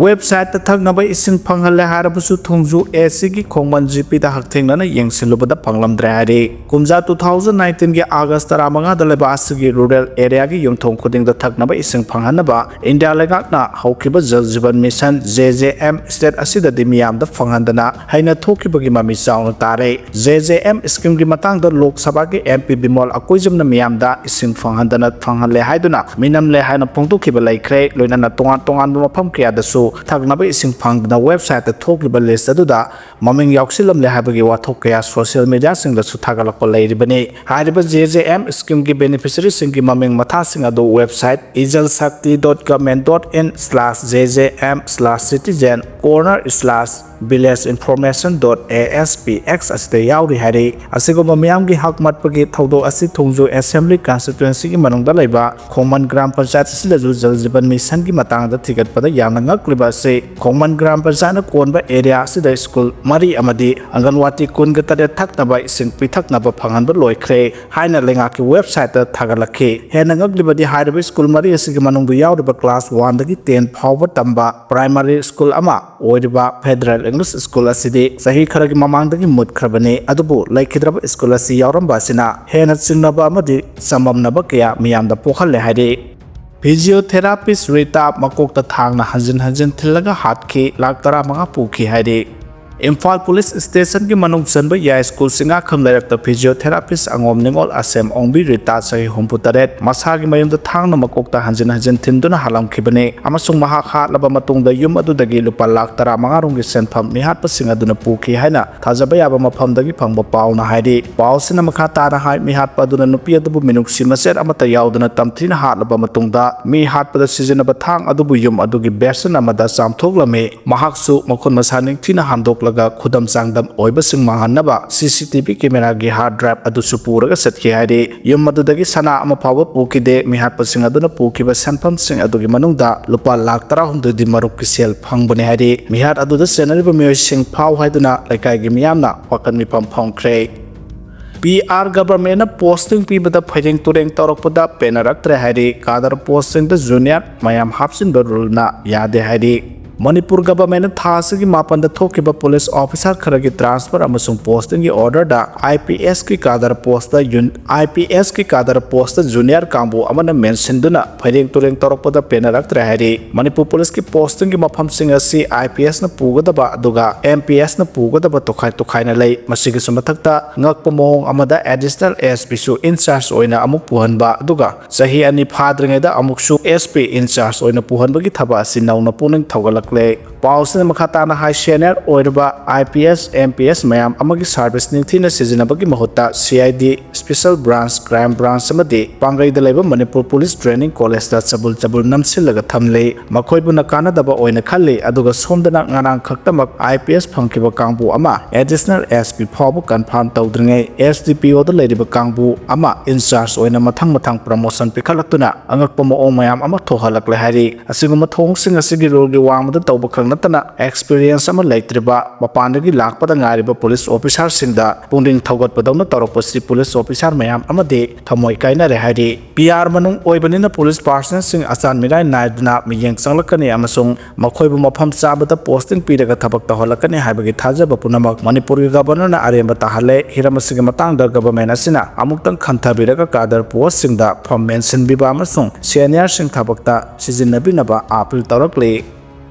Websiteꯇ ꯊꯛꯅꯕ ꯏꯁꯤꯡ ꯐꯪꯍꯜꯂꯦ ꯍꯥꯏꯔꯕꯁꯨ ꯊꯣꯡꯖꯨ ꯑꯦ ꯁꯤꯒꯤ ꯈꯣꯡꯃꯟ ꯖꯤ ꯄꯤꯗ ꯍꯛꯊꯦꯡꯅꯅ ꯌꯦꯡꯁꯤꯜꯂꯨꯕꯗ ꯐꯪꯂꯝꯗ꯭ꯔꯦ ꯍꯥꯏꯔꯤ꯫ ꯀꯨꯝꯖꯥ two thousand nineteenꯒꯤ August ꯇꯔꯥꯃꯉꯥꯗ ꯂꯩꯕꯥꯛ ꯑꯁꯤꯒꯤ rural areaꯒꯤ ꯌꯨꯝꯊꯣꯡ ꯈꯨꯗꯤꯡꯗ ꯊꯛꯅꯕ ꯏꯁꯤꯡ ꯐꯪꯍꯟꯅꯕ ꯏꯟꯗꯤꯌꯥ ꯂꯩꯉꯥꯛꯅ ꯍꯧꯈꯤꯕ Jal Jeevan Mission, J J M, state ꯑꯁꯤꯗꯗꯤ ꯃꯤꯌꯥꯝꯗ ꯐꯪꯍꯟꯗꯅ ꯍꯩꯅ ꯊꯣꯛꯈꯤꯕꯒꯤ ꯃꯃꯤ ꯆꯥꯎꯅ ꯇꯥꯔꯦ꯫ J J M schemeꯒꯤ ꯃꯇꯥꯡꯗ ꯂꯣꯛ ꯁꯚꯥꯒꯤ M P ꯕꯤꯃꯣꯜ ꯑꯀꯣꯏꯖꯝꯅ ꯃꯤꯌꯥꯝꯗ ꯏꯁꯤꯡ ꯐꯪꯍꯟꯗꯅ ꯐꯪꯍꯜꯂꯦ ꯍꯥꯏꯗꯨꯅ ꯃꯤꯅꯝꯂꯦ ꯍꯥꯏꯅ ꯐꯣꯡꯗꯣꯛꯈꯤꯕ ꯂꯩꯈ꯭ꯔꯦ꯫ ꯂꯣꯏꯅꯅ ꯇꯣꯉꯥꯟ ꯇꯣꯉꯥꯟꯕ ꯃꯐꯝ ꯀꯌꯥꯗꯁꯨ ꯊꯛꯅꯕ ꯏꯁꯤꯡ ꯐꯪꯗꯅ websiteꯇ ꯊꯣꯛꯂꯤꯕ list ꯑꯗꯨꯗ ꯃꯃꯤꯡ ꯌꯥꯎꯁꯤꯜꯂꯝꯂꯦ ꯍꯥꯏꯕꯒꯤ ꯋꯥꯊꯣꯛ ꯀꯌꯥ social mediaꯁꯤꯡꯗꯁꯨ ꯊꯥꯒꯠꯂꯛꯄ ꯂꯩꯔꯤꯕꯅꯤ꯫ ꯍꯥꯏꯔꯤꯕ J J M schemeꯒꯤ beneficiaryꯁꯤꯡꯒꯤ ꯃꯃꯤꯡ ꯃꯊꯥꯁꯤꯡ ꯑꯗꯨ website ijalshakti dot government dot in slash J J M slash citizen corner slash village information dot A S P X ꯑꯁꯤꯗ ꯌꯥꯎꯔꯤ ꯍꯥꯏꯔꯤ꯫ ꯑꯁꯤꯒꯨꯝꯕ ꯃꯤꯌꯥꯝꯒꯤ ꯍꯛ ꯃꯠꯄꯒꯤ ꯊꯧꯗꯣꯛ ꯑꯁꯤ ꯊꯣꯡꯖꯨ Assembly Constituencyꯒꯤ ꯃꯅꯨꯡꯗ ꯂꯩꯕ ꯈꯣꯡꯃꯟ ꯒ꯭ꯔꯥꯝ ꯄꯟꯆꯥꯌꯠ ꯑꯁꯤꯗꯁꯨ Jal Jeevan Missionꯒꯤ ꯃꯇꯥꯡꯗ ꯊꯤꯒꯠꯄꯗ ꯌꯥꯝꯅ ꯉꯛꯂꯤꯕ ꯑꯁꯤ ꯈꯣꯡꯃꯟ ꯒ꯭ꯔꯥꯝ ꯄꯟꯆꯥꯌꯠꯅ ꯀꯣꯟꯕ area ꯑꯁꯤꯗ school ꯃꯔꯤ ꯑꯃꯗꯤ ꯑꯪꯒꯟꯋꯥꯗꯤ ꯀꯨꯟꯒ ꯇꯔꯦꯠ ꯊꯛꯅꯕ ꯏꯁꯤꯡ ꯄꯤꯊꯛꯅꯕ ꯐꯪꯍꯟꯕ ꯂꯣꯏꯈ꯭ꯔꯦ ꯍꯥꯏꯅ ꯂꯩꯉꯥꯛꯀꯤ websiteꯇ ꯊꯥꯒꯠꯂꯛꯈꯤ꯫ ꯍꯦꯟꯅ ꯉꯛꯂꯤꯕꯗꯤ ꯍꯥꯏꯔꯤꯕ school ꯃꯔꯤ ꯑꯁꯤꯒꯤ ꯃꯅꯨꯡꯗ ꯌꯥꯎꯔꯤꯕ class oneꯗꯒꯤ ten ꯐꯥꯎꯕ ꯇꯝꯕ primary school ꯑꯃ ꯑꯣꯏꯔꯤꯕ Federal English School ꯑꯁꯤꯗꯤ ꯆꯍꯤ ꯈꯔꯒꯤ ꯃꯃꯥꯡꯗꯒꯤ ꯃꯨꯠꯈ꯭ꯔꯕꯅꯤ꯫ ꯑꯗꯨꯕꯨ ꯂꯩꯈꯤꯗ꯭ꯔꯕ school ꯑꯁꯤ ꯌꯥꯎꯔꯝꯕ ꯑꯁꯤꯅ ꯍꯦꯟꯅ ꯆꯤꯡꯅꯕ ꯑꯃꯗꯤ ꯆꯃꯝꯅꯕ ꯀꯌꯥ ꯃꯤꯌꯥꯝꯗ ꯄꯣꯛꯍꯜꯂꯦ ꯍꯥꯏꯔꯤ꯫ Physiotherapist ꯔꯤꯇꯥ ꯃꯀꯣꯛꯇ ꯊꯥꯡꯅ ꯍꯟꯖꯤꯟ ꯍꯟꯖꯤꯟ ꯊꯤꯜꯂꯒ ꯍꯥꯠꯈꯤ, ꯂꯥꯈ ꯇꯔꯥꯃꯉꯥ ꯄꯨꯈꯤ ꯍꯥꯏꯔꯤ꯫ ꯏꯝꯐꯥꯜ ꯄꯨꯂꯤꯁ ꯁ꯭ꯇꯦꯁꯟꯒꯤ ꯃꯅꯨꯡ ꯆꯟꯕ ꯌꯥꯏ ꯁ꯭ꯀꯨꯜ ꯆꯤꯉꯥꯈꯝ ꯂꯩꯔꯛꯇ physiotherapist ꯑꯉꯣꯝ ꯅꯤꯉꯣꯜ ꯑꯁꯦꯝ ꯑꯣꯡꯕꯤ ꯔꯤꯇꯥ ꯆꯍꯤ ꯍꯨꯝꯐꯨ ꯇꯔꯦꯠ ꯃꯁꯥꯒꯤ ꯃꯌꯨꯝꯗ ꯊꯥꯡꯅ ꯃꯀꯣꯛꯇ ꯍꯟꯖꯤꯟ ꯍꯟꯖꯤꯟ ꯊꯤꯟꯗꯨꯅ ꯍꯥꯠꯂꯝꯈꯤꯕꯅꯤ ꯑꯃꯁꯨꯡ ꯃꯍꯥꯛ ꯍꯥꯠꯂꯕ ꯃꯇꯨꯡꯗ ꯌꯨꯝ ꯑꯗꯨꯗꯒꯤ ꯂꯨꯄꯥ ꯂꯥꯈ ꯇꯔꯥꯃꯉꯥ ꯔꯣꯝꯒꯤ ꯁꯦꯟꯐꯝ ꯃꯤꯍꯥꯠꯄꯁꯤꯡ ꯑꯗꯨꯅ ꯄꯨꯈꯤ ꯍꯥꯏꯅ ꯊꯥꯖꯕ ꯌꯥꯕ ꯃꯐꯝꯗꯒꯤ ꯐꯪꯕ ꯄꯥꯎꯅ ꯍꯥꯏꯔꯤ꯫ ꯄꯥꯎꯁꯤꯅ ꯃꯈꯥ ꯇꯥꯅ ꯍꯥꯏ, ꯃꯤꯍꯥꯠꯄ ꯑꯗꯨꯅ ꯅꯨꯄꯤ ꯑꯗꯨꯕꯨ ꯃꯤꯅꯨꯡꯁꯤ ꯃꯆꯦꯠ ꯑꯃꯠꯇ ꯌꯥꯎꯗꯅ ꯇꯝꯊꯤꯅ ꯍꯥꯠꯂꯕ ꯃꯇꯨꯡꯗ, ꯃꯤ ꯍꯥꯠꯄꯗ ꯁꯤꯖꯤꯟꯅꯕ ꯊꯥꯡ ꯑꯗꯨꯕꯨ ꯌꯨꯝ ꯑꯗꯨꯒꯤ ꯕꯦꯁꯟ ꯑꯃꯗ ꯆꯥꯝꯊꯣꯛꯂꯝꯃꯤ꯫ ꯃꯍꯥꯛꯁꯨ ꯃꯈꯨꯠ ꯃꯁꯥ ꯅꯤꯡꯊꯤꯅ ꯍꯟꯗꯣꯛꯂꯒ ꯈꯨꯗꯝ ꯆꯥꯡꯗꯝ ꯑꯣꯏꯕꯁꯤꯡ ꯃꯥꯡꯍꯟꯅꯕ C C T V camera ꯒꯤ hard drive ꯑꯗꯨꯁꯨ ꯄꯨꯔꯒ ꯆꯠꯈꯤ ꯍꯥꯏꯔꯤ꯫ ꯌꯨꯝ ꯑꯗꯨꯗꯒꯤ ꯁꯅꯥ ꯑꯃ ꯐꯥꯎꯕ ꯄꯨꯈꯤꯗꯦ꯫ ꯃꯤꯍꯥꯠꯄꯁꯤꯡ ꯑꯗꯨꯅ ꯄꯨꯈꯤꯕ ꯁꯦꯟꯐꯝꯁꯤꯡ ꯑꯗꯨꯒꯤ ꯃꯅꯨꯡꯗ ꯂꯨꯄꯥ ꯂꯥꯈ ꯇꯔꯥꯍꯨꯝꯗꯣꯏꯗꯤ ꯃꯔꯨꯞꯀꯤ ꯁꯦꯜ ꯐꯪꯕꯅꯤ ꯍꯥꯏꯔꯤ꯫ ꯃꯤꯍꯥꯠ ꯑꯗꯨꯗ ꯆꯦꯟꯅꯔꯤꯕ ꯃꯤꯑꯣꯏꯁꯤꯡ ꯐꯥꯎ ꯍꯥꯏꯗꯨꯅ ꯂꯩꯀꯥꯏꯒꯤ ꯃꯤꯌꯥꯝꯅ ꯋꯥꯀꯟ ꯃꯤꯐꯝ ꯐꯝꯈ꯭ꯔꯦ꯫ P R government ꯅ posting ꯄꯤꯕꯗ ꯐꯩꯔꯦꯡ ꯇꯨꯔꯦꯡ ꯇꯧꯔꯛꯄꯗ ꯄꯦꯟꯅꯔꯛꯇ꯭ꯔꯦ ꯍꯥꯏꯔꯤ꯫ ꯀꯥꯗꯔ posting ꯗ junior ꯃꯌꯥꯝ ꯍꯥꯞꯆꯤꯟꯕ rule ꯅ ꯌꯥꯗꯦ ꯍꯥꯏꯔꯤ꯫ ꯃꯅꯤꯄꯨꯔ government ꯅ ꯊꯥ ꯑꯁꯤꯒꯤ ꯃꯥꯄꯟꯗ ꯊꯣꯛꯈꯤꯕ police officer ꯈꯔꯒꯤ transfer ꯑꯃꯁꯨꯡ posting ꯒꯤ order the I P S ꯀꯤ ꯀꯥꯗꯔ post the ꯌꯨꯟ-, I P S ꯀꯤ ꯀꯥꯗꯔ post ꯇ junior ꯀꯥꯡꯕꯨ ꯑꯃꯅ ꯃꯦꯟꯁꯤꯟꯗꯨꯅ ꯐꯩꯔꯦꯡ ꯇꯨꯔꯦꯡ ꯇꯧꯔꯛꯄꯗ ꯄꯦꯟꯅꯔꯛꯇ꯭ꯔꯦ ꯍꯥꯏꯔꯤ꯫ ꯃꯅꯤꯄꯨꯔ ꯄꯨꯂꯤꯁꯀꯤ posting ꯒꯤ ꯃꯐꯝꯁꯤꯡ ꯑꯁꯤ I P S ꯅ ꯄꯨꯒꯗꯕ ꯑꯗꯨꯒ M P S ꯅ ꯄꯨꯒꯗꯕ ꯇꯣꯈꯥꯏ ꯇꯣꯈꯥꯏꯅ ꯂꯩ꯫ ꯃꯁꯤꯒꯤꯁꯨ ꯃꯊꯛꯇ ꯉꯛꯄ ꯃꯑꯣꯡ ꯑꯃꯗ additional S P ꯁꯨ in charge ꯑꯣꯏꯅ ꯑꯃꯨꯛ ꯄꯨꯍꯟꯕ ꯑꯗꯨꯒ ꯆꯍꯤ ꯑꯅꯤ ꯐꯥꯗ꯭ꯔꯤꯉꯩꯗ ꯑꯃꯨꯛꯁꯨ S P in charge ꯑꯣꯏꯅ ꯄꯨꯍꯟꯕꯒꯤ ꯊꯕꯛ ꯑꯁꯤ ꯅꯧꯅ ꯄꯨꯛꯅꯤꯡ ꯊꯧꯒꯠꯂꯛꯂꯦ꯫ ꯄꯥꯎꯁꯤꯅ ꯃꯈꯥ ꯇꯥꯅ ꯍꯥꯏ, senior ꯑꯣꯏꯔꯕ I P S, M P S ꯃꯌꯥꯝ ꯑꯃꯒꯤ service ꯅꯤꯡꯊꯤꯅ ꯁꯤꯖꯤꯟꯅꯕꯒꯤ ꯃꯍꯨꯠꯇ C I D, special branch, crime branch ꯑꯃꯗꯤ ꯄꯥꯡꯒꯩꯗ ꯂꯩꯕ ꯃꯅꯤꯄꯨꯔ ꯄꯨꯂꯤꯁ training college ꯇ ꯆꯕꯨꯜ ꯆꯕꯨꯜ ꯅꯝꯁꯤꯜꯂꯒ ꯊꯝꯂꯤ꯫ ꯃꯈꯣꯏꯕꯨꯅ ꯀꯥꯟꯅꯗꯕ ꯑꯣꯏꯅ ꯈꯜꯂꯤ, ꯑꯗꯨꯒ ꯁꯣꯝꯗꯅ ꯉꯔꯥꯡ ꯈꯛꯇꯃꯛ I P S ꯐꯪꯈꯤꯕ ꯀꯥꯡꯕꯨ ꯑꯃ additional S P ꯐꯥꯎꯕ confirm ꯇꯧꯗ꯭ꯔꯤꯉꯩ S D P O ꯗ ꯂꯩꯔꯤꯕ ꯀꯥꯡꯕꯨ ꯑꯃ in charge ꯑꯣꯏꯅ ꯃꯊꯪ ꯃꯊꯪ promotion ꯄꯤꯈꯠꯂꯛꯇꯨꯅ ꯑꯉꯛꯄ ꯃꯑꯣꯡ ꯃꯌꯥꯝ ꯑꯃ ꯊꯣꯛꯍꯜꯂꯛꯂꯦ ꯍꯥꯏꯔꯤ꯫ ꯑꯁꯤꯒꯨꯝꯕ ꯊꯧꯑꯣꯡꯁꯤꯡ ꯑꯁꯤꯒꯤ rule ꯒꯤ ꯋꯥꯡꯃꯗ ꯇꯧꯕ ꯈꯛ ꯅꯠꯇꯅ experience ꯑꯃ ꯂꯩꯇ꯭ꯔꯤꯕ ꯃꯄꯥꯟꯗꯒꯤ ꯂꯥꯛꯄꯗ ꯉꯥꯏꯔꯤꯕ ꯄꯨꯂꯤꯁ officer ꯁꯤꯡꯗ ꯄꯨꯛꯅꯤꯡ ꯊꯧꯒꯠꯄꯗꯧꯅ ꯇꯧꯔꯛꯄꯁꯤ ꯄꯨꯂꯤꯁ officer ꯑꯣꯐꯤꯁꯥꯔ ꯃꯌꯥꯝ ꯑꯃꯗꯤ ꯊꯃꯣꯏ ꯀꯥꯏꯅꯔꯦ ꯍꯥꯏꯔꯤ꯫ ꯄꯤ ꯑꯥꯔ ꯃꯅꯨꯡ ꯑꯣꯏꯕꯅꯤꯅ ꯄꯨꯂꯤꯁ ꯄꯥꯔꯁꯅꯦꯜꯁꯤꯡ ꯑꯆꯥꯟ ꯃꯤꯔꯥꯏ ꯅꯥꯏꯗꯅ ꯃꯤꯠꯌꯦꯡ ꯆꯪꯂꯛꯀꯅꯤ ꯑꯃꯁꯨꯡ ꯃꯈꯣꯏꯕꯨ ꯃꯐꯝ ꯆꯥꯕꯗ ꯄꯣꯁꯇꯤꯡ ꯄꯤꯔꯒ ꯊꯕꯛ ꯇꯧꯍꯜꯂꯛꯀꯅꯤ ꯍꯥꯏꯕꯒꯤ ꯊꯥꯖꯕ ꯄꯨꯝꯅꯃꯛ ꯃꯅꯤꯄꯨꯔꯒꯤ ꯒꯕꯔꯅꯔꯅ ꯑꯔꯦꯝꯕ ꯇꯥꯍꯜꯂꯦ꯫ ꯍꯤꯔꯝ ꯑꯁꯤꯒꯤ ꯃꯇꯥꯡꯗ ꯒꯚꯔꯟꯃꯦꯟꯠ ꯑꯁꯤꯅ ꯑꯃꯨꯛꯇꯪ ꯈꯟꯊꯕꯤꯔꯒ ꯀꯥꯗꯔ ꯄꯣꯁꯁꯤꯡꯗ ꯐꯝ ꯃꯦꯟꯁꯤꯟꯕꯤꯕ ꯑꯃꯁꯨꯡ ꯁꯦꯅꯤꯌꯔꯁꯤꯡ ꯊꯕꯛꯇ ꯁꯤꯖꯤꯟꯅꯕꯤꯅꯕ ꯑꯥꯄꯤꯜ ꯇꯧꯔꯛꯂꯤ꯫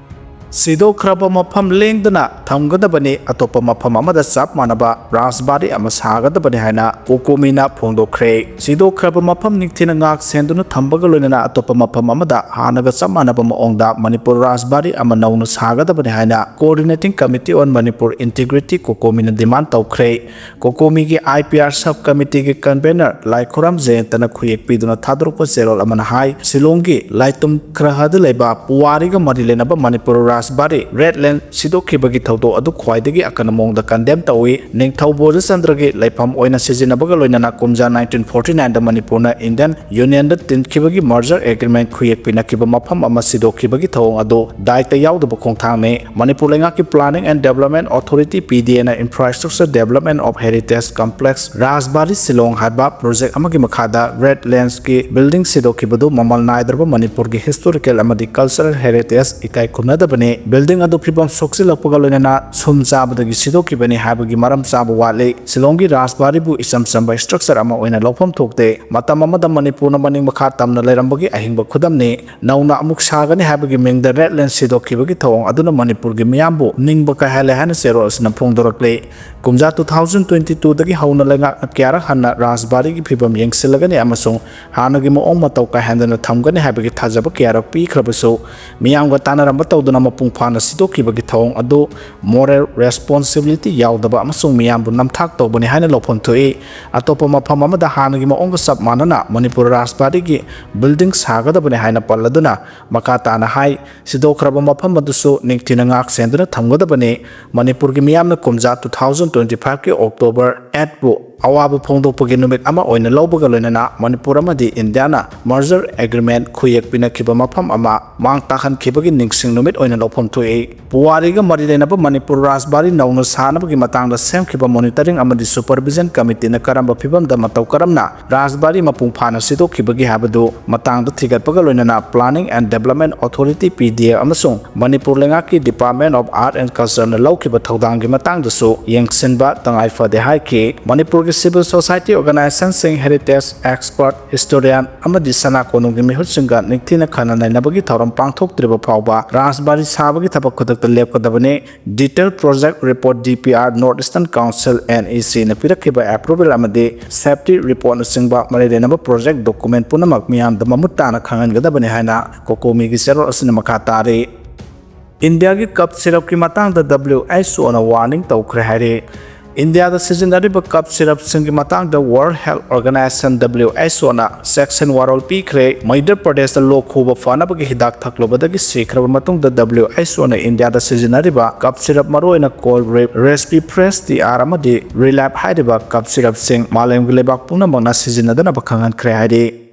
ꯁꯤꯗꯣꯛꯈ꯭ꯔꯕ ꯃꯐꯝ ꯂꯦꯡꯗꯅ ꯊꯝꯒꯗꯕꯅꯤ, ꯑꯇꯣꯞꯄ ꯃꯐꯝ ꯑꯃꯗ ꯆꯞ ꯃꯥꯟꯅꯕ ꯔꯥꯖꯕꯥꯔꯤ ꯑꯃ ꯁꯥꯒꯗꯕꯅꯤ ꯍꯥꯏꯅ ꯀꯣꯀꯣꯃꯤꯅ ꯐꯣꯡꯗꯣꯛꯈ꯭ꯔꯦ꯫ ꯁꯤꯗꯣꯛꯈ꯭ꯔꯕ ꯃꯐꯝ ꯅꯤꯡꯊꯤꯅ ꯉꯥꯛ ꯁꯦꯟꯗꯨꯅ ꯊꯝꯕꯒ ꯂꯣꯏꯅꯅ ꯑꯇꯣꯞꯄ ꯃꯐꯝ ꯑꯃꯗ ꯍꯥꯟꯅꯒ ꯆꯞ ꯃꯥꯟꯅꯕ ꯃꯑꯣꯡꯗ ꯃꯅꯤꯄꯨꯔ ꯔꯥꯖꯕꯥꯔꯤ ꯑꯃ ꯅꯧꯅ ꯁꯥꯒꯗꯕꯅꯤ ꯍꯥꯏꯅ Coordinating Committee on Manipur Integrity, ꯀꯣꯀꯣꯃꯤꯅ ꯗꯤꯃꯥꯟ ꯇꯧꯈ꯭ꯔꯦ꯫ ꯀꯣꯀꯣꯃꯤꯒꯤ ꯑꯥꯏ ꯄꯤ ꯑꯥꯔ ꯁꯕ ꯀꯃꯤꯇꯤꯒꯤ ꯀꯟꯚꯦꯅꯔ ꯂꯥꯏꯈꯨꯔꯥꯝ ꯖꯌꯟꯇꯅ ꯈꯨꯌꯦꯛ ꯄꯤꯗꯨꯅ ꯊꯥꯗꯣꯔꯛꯄ ꯆꯦꯔꯣꯜ ꯑꯃꯅ ꯍꯥꯏ, ꯁꯤꯂꯣꯡꯒꯤ ꯂꯥꯏꯇꯨꯝ ꯈ꯭ꯔꯍꯗ ꯂꯩꯕ ꯄꯨꯋꯥꯔꯤꯒ ꯃꯔꯤ ꯂꯩꯅꯕ ꯃꯅꯤꯄꯨꯔ ꯔꯥꯖꯕꯥꯔꯤ ꯔꯦꯗ ꯂꯦꯟ ꯁꯤꯗꯣꯛꯈꯤꯕꯒꯤ ꯊꯧꯗꯣꯛ ꯑꯗꯨ ꯈ꯭ꯋꯥꯏꯗꯒꯤ ꯑꯀꯟꯕ ꯃꯑꯣꯡꯗ ꯀꯟꯗꯦꯝ ꯇꯧꯏ꯫ ꯅꯤꯡꯊꯧ ꯕꯣꯙꯆꯟꯗ꯭ꯔꯒꯤ ꯂꯩꯐꯝ ꯑꯣꯏꯅ ꯁꯤꯖꯤꯟꯅꯕꯒ ꯂꯣꯏꯅꯅ ꯀꯨꯝꯖꯥ ꯅꯥꯏꯟꯇꯤꯟ ꯐꯣꯔꯇꯤ ꯅꯥꯏꯟꯗ ꯃꯅꯤꯄꯨꯔꯅ ꯏꯟꯗꯤꯌꯟ ꯌꯨꯅꯤꯌꯟꯗ ꯇꯤꯟꯈꯤꯕꯒꯤ ꯃꯔꯖꯔ ꯑꯦꯒ꯭ꯔꯤꯃꯦꯟ ꯈꯨꯌꯦꯛ ꯄꯤꯅꯈꯤꯕ ꯃꯐꯝ ꯑꯃ ꯁꯤꯗꯣꯛꯈꯤꯕꯒꯤ ꯊꯧꯑꯣꯡ ꯑꯗꯨ ꯗꯥꯏꯇ ꯌꯥꯎꯗꯕ ꯈꯣꯡꯊꯥꯡꯅꯤ꯫ ꯃꯅꯤꯄꯨꯔ ꯂꯩꯉꯥꯛꯀꯤ Planning and Development Authority, P ꯗꯤ ꯑꯦꯅ Infrastructure Development of Heritage Complex ꯔꯥꯖꯕꯥꯔꯤ Shillong ꯍꯥꯏꯕ ꯄ꯭ꯔꯣꯖꯦꯛ ꯑꯃꯒꯤ ꯃꯈꯥꯗ ꯔꯦꯗ ꯂꯦꯟꯁꯀꯤ ꯕꯤꯜꯗꯤꯡ ꯁꯤꯗꯣꯛꯈꯤꯕꯗꯨ ꯃꯃꯜ ꯅꯥꯏꯗ꯭ꯔꯕ ꯃꯅꯤꯄꯨꯔꯒꯤ ꯍꯤꯁꯇꯣꯔꯤꯀꯦꯜ ꯑꯃꯗꯤ ꯀꯜꯆꯔꯦꯜ ꯍꯦꯔꯤꯇꯦꯖ ꯏꯀꯥꯏ ꯈꯨꯝꯅꯗꯕꯅꯤ꯫ ꯕꯤꯜꯗꯤꯡ ꯑꯗꯨ ꯐꯤꯕꯝ ꯁꯣꯛꯆꯤꯜꯂꯛꯄꯒ ꯂꯣꯏꯅꯅ ꯁꯨꯝ ꯆꯥꯕꯗꯒꯤ ꯁꯤꯗꯣꯛꯈꯤꯕꯅꯤ ꯍꯥꯏꯕꯒꯤ ꯃꯔꯝ ꯆꯥꯕ ꯋꯥꯠꯂꯤ꯫ ꯁꯤꯂꯣꯡꯒꯤ ꯔꯥꯖꯕꯥꯔꯤꯕꯨ ꯏꯆꯝ ꯆꯝꯕ ꯁ꯭ꯇ꯭ꯔꯛꯆꯔ ꯑꯃ ꯑꯣꯏꯅ ꯂꯧꯐꯝ ꯊꯣꯛꯇꯦ꯫ ꯃꯇꯝ ꯑꯃꯗ ꯃꯅꯤꯄꯨꯔꯅ ꯃꯅꯤꯡ ꯃꯈꯥ ꯇꯝꯅ ꯂꯩꯔꯝꯕꯒꯤ ꯑꯍꯤꯡꯕ ꯈꯨꯗꯝꯅꯤ꯫ ꯅꯧꯅ ꯑꯃꯨꯛ ꯁꯥꯒꯅꯤ ꯍꯥꯏꯕꯒꯤ ꯃꯤꯡꯗ ꯔꯦꯗ ꯂꯦꯟ ꯁꯤꯗꯣꯛꯈꯤꯕꯒꯤ ꯊꯧꯑꯣꯡ ꯑꯗꯨꯅ ꯃꯅꯤꯄꯨꯔꯒꯤ ꯃꯤꯌꯥꯝꯕꯨ ꯅꯤꯡꯕ ꯀꯥꯏꯍꯜꯂꯦ ꯍꯥꯏꯅ ꯆꯦꯔꯣꯜ ꯑꯁꯤꯅ ꯐꯣꯡꯗꯣꯔꯛꯂꯤ꯫ ꯀꯨꯝꯖꯥ ꯇꯨ ꯊꯥꯎꯖꯟ ꯇ꯭ꯋꯦꯟꯇꯤ ꯇꯨꯗꯒꯤ ꯍꯧꯅ ꯂꯩꯉꯥꯛꯅ ꯀꯌꯥꯔꯛ ꯍꯟꯅ ꯔꯥꯖꯕꯥꯔꯤꯒꯤ ꯐꯤꯕꯝ ꯌꯦꯡꯁꯤꯜꯂꯒꯅꯤ ꯑꯃꯁꯨꯡ ꯍꯥꯟꯅꯒꯤ ꯃꯑꯣꯡ ꯃꯇꯧ ꯀꯥꯏꯍꯟꯗꯅ ꯊꯝꯒꯅꯤ ꯍꯥꯏꯕꯒꯤ ꯊꯥꯖꯕ ꯀꯌꯥꯔꯛ ꯄꯤꯈ꯭ꯔꯕꯁꯨ, ꯃꯤꯌꯥꯝꯒ ꯇꯥꯟꯅꯔꯝꯕ ꯇꯧꯗꯨꯅ ꯃꯄꯨꯡ ꯐꯥꯅ ꯁꯤꯗꯣꯛꯈꯤꯕꯒꯤ ꯊꯧꯑꯣꯡ ꯑꯗꯨ ꯃꯣꯔꯦꯜ ꯔꯦꯁꯄꯣꯟꯁꯤꯕꯤꯂꯤꯇꯤ ꯌꯥꯎꯗꯕ ꯑꯃꯁꯨꯡ ꯃꯤꯌꯥꯝꯕꯨ ꯅꯝꯊꯥꯛ ꯇꯧꯕꯅꯤ ꯍꯥꯏꯅ ꯂꯧꯐꯝ ꯊꯣꯛꯏ꯫ ꯑꯇꯣꯞꯄ ꯃꯐꯝ ꯑꯃꯗ ꯍꯥꯟꯅꯒꯤ ꯃꯑꯣꯡꯒ ꯆꯞ ꯃꯥꯟꯅꯅ ꯃꯅꯤꯄꯨꯔ ꯔꯥꯖꯕꯥꯔꯤꯒꯤ ꯕꯤꯜꯗꯤꯡ ꯁꯥꯒꯗꯕꯅꯤ ꯍꯥꯏꯅ ꯄꯜꯂꯗꯨꯅ ꯃꯈꯥ ꯇꯥꯅ ꯍꯥꯏ, ꯁꯤꯗꯣꯛꯈ꯭ꯔꯕ ꯃꯐꯝ ꯑꯗꯨꯁꯨ ꯅꯤꯡꯊꯤꯅ ꯉꯥꯛ ꯁꯦꯟꯗꯨꯅ ꯊꯝꯒꯗꯕꯅꯤ꯫ ꯃꯅꯤꯄꯨꯔꯒꯤ ꯃꯤꯌꯥꯝꯅ ꯀꯨꯝꯖꯥ ꯇꯨ ꯊꯥꯎꯖꯟ ꯇ꯭ꯋꯦꯟꯇꯤ ꯐꯥꯏꯚꯀꯤ ꯑꯣꯛꯇꯣꯕꯔ ꯑꯦꯠꯄꯨ ꯑꯋꯥꯕ ꯐꯣꯡꯗꯣꯛꯄꯒꯤ ꯅꯨꯃꯤꯠ ꯑꯃ ꯑꯣꯏꯅ ꯂꯧꯕꯒ ꯂꯣꯏꯅꯅ ꯃꯅꯤꯄꯨꯔ ꯑꯃꯗꯤ ꯏꯟꯗꯤꯌꯥꯅ merger agreement ꯈꯨꯌꯦꯛ ꯄꯤꯅꯈꯤꯕ ꯃꯐꯝ ꯑꯃ ꯃꯥꯡ ꯇꯥꯛꯍꯟꯈꯤꯕꯒꯤ ꯅꯤꯡꯁꯤꯡ ꯅꯨꯃꯤꯠ ꯑꯣꯏꯅ ꯂꯧꯐꯝ ꯊꯣꯛꯏ꯫ ꯄꯨꯋꯥꯔꯤꯒ ꯃꯔꯤ ꯂꯩꯅꯕ ꯃꯅꯤꯄꯨꯔ ꯔꯥꯖꯕꯥꯔꯤ ꯅꯧꯅ ꯁꯥꯅꯕꯒꯤ ꯃꯇꯥꯡꯗ ꯁꯦꯝꯈꯤꯕ monitoring ꯑꯃꯗꯤ supervision committeeꯅ ꯀꯔꯝꯕ ꯐꯤꯚꯝꯗ ꯃꯇꯧ ꯀꯔꯝꯅ ꯔꯥꯖꯕꯥꯔꯤ ꯃꯄꯨꯡ ꯐꯥꯅ ꯁꯤꯗꯣꯛꯈꯤꯕꯒꯦ ꯍꯥꯏꯕꯗꯨ ꯃꯇꯥꯡꯗ ꯊꯤꯒꯠꯄꯒ ꯂꯣꯏꯅꯅ Planning and Development Authority, P D A, ꯑꯃꯁꯨꯡ ꯃꯅꯤꯄꯨꯔ ꯂꯩꯉꯥꯛꯀꯤ Department of Art and Cultureꯅ ꯂꯧꯈꯤꯕ ꯊꯧꯗꯥꯡꯒꯤ ꯃꯇꯥꯡꯗꯁꯨ ꯌꯦꯡꯁꯤꯟꯕ ꯇꯉꯥꯏ ꯐꯗꯦ ꯍꯥꯏꯈꯤ꯫ ꯃꯅꯤꯄꯨꯔꯒꯤ civil society organizationꯁꯤꯡ, heritage expert, historian ꯑꯃꯗꯤ ꯁꯅꯥ ꯀꯣꯅꯨꯡꯒꯤ ꯃꯤꯍꯨꯠꯁꯤꯡꯒ ꯅꯤꯡꯊꯤꯅ ꯈꯟꯅ ꯅꯩꯅꯕꯒꯤ ꯊꯧꯔꯝ ꯄꯥꯡꯊꯣꯛꯇ꯭ꯔꯤꯕ ꯐꯥꯎꯕ ꯔꯥꯖꯕꯥꯔꯤ ꯁꯥꯕꯒꯤ ꯊꯕꯛ ꯈꯨꯗꯛꯇ ꯂꯦꯞꯀꯗꯕꯅꯤ꯫ Detail Project Report, D P R, North Eastern Council, NECꯅ ꯄꯤꯔꯛꯈꯤꯕ approval ꯑꯃꯗꯤ safety reportꯅꯆꯤꯡꯕ ꯃꯔꯤ ꯂꯩꯅꯕ project document ꯄꯨꯝꯅꯃꯛ ꯃꯤꯌꯥꯝꯗ ꯃꯃꯨꯠ ꯇꯥꯅ ꯈꯪꯍꯟꯒꯗꯕꯅꯤ ꯍꯥꯏꯅ COCOMIꯒꯤ ꯆꯦꯔꯣꯜ ꯑꯁꯤꯅ ꯃꯈꯥ ꯇꯥꯔꯤ꯫ ꯏꯟꯗꯤꯌꯥꯒꯤ cough syrupꯀꯤ ꯃꯇꯥꯡꯗ WHOꯅ warning ꯇꯧꯈ꯭ꯔꯦ ꯍꯥꯏꯔꯤ꯫ ꯏꯟꯗꯤꯌꯥꯗ ꯁꯤꯖꯤꯟꯅꯔꯤꯕ cough syrupꯁꯤꯡꯒꯤ ꯃꯇꯥꯡꯗ World Health Organization, WHOꯅ ꯆꯦꯛꯁꯤꯟ ꯋꯥꯔꯣꯜ ꯄꯤꯈ꯭ꯔꯦ꯫ ꯃꯙ꯭ꯌ ꯄ꯭ꯔꯗꯦꯁꯇ ꯂꯣꯛ ꯈꯨꯕ ꯐꯅꯕꯒꯤ ꯍꯤꯗꯥꯛ ꯊꯛꯂꯨꯕꯗꯒꯤ ꯁꯤꯈ꯭ꯔꯕ ꯃꯇꯨꯡꯗ WHOꯅ ꯏꯟꯗꯤꯌꯥꯗ ꯁꯤꯖꯤꯟꯅꯔꯤꯕ cough syrup, ꯃꯔꯨꯑꯣꯏꯅ Colrip, Respifresh TR ꯑꯃꯗꯤ Relife ꯍꯥꯏꯔꯤꯕ cough syrupꯁꯤꯡ ꯃꯥꯂꯦꯝꯒꯤ ꯂꯩꯕꯥꯛ ꯄꯨꯝꯅꯃꯛꯅ ꯁꯤꯖꯤꯟꯅꯗꯅꯕ ꯈꯪꯍꯟꯈ꯭ꯔꯦ ꯍꯥꯏꯔꯤ꯫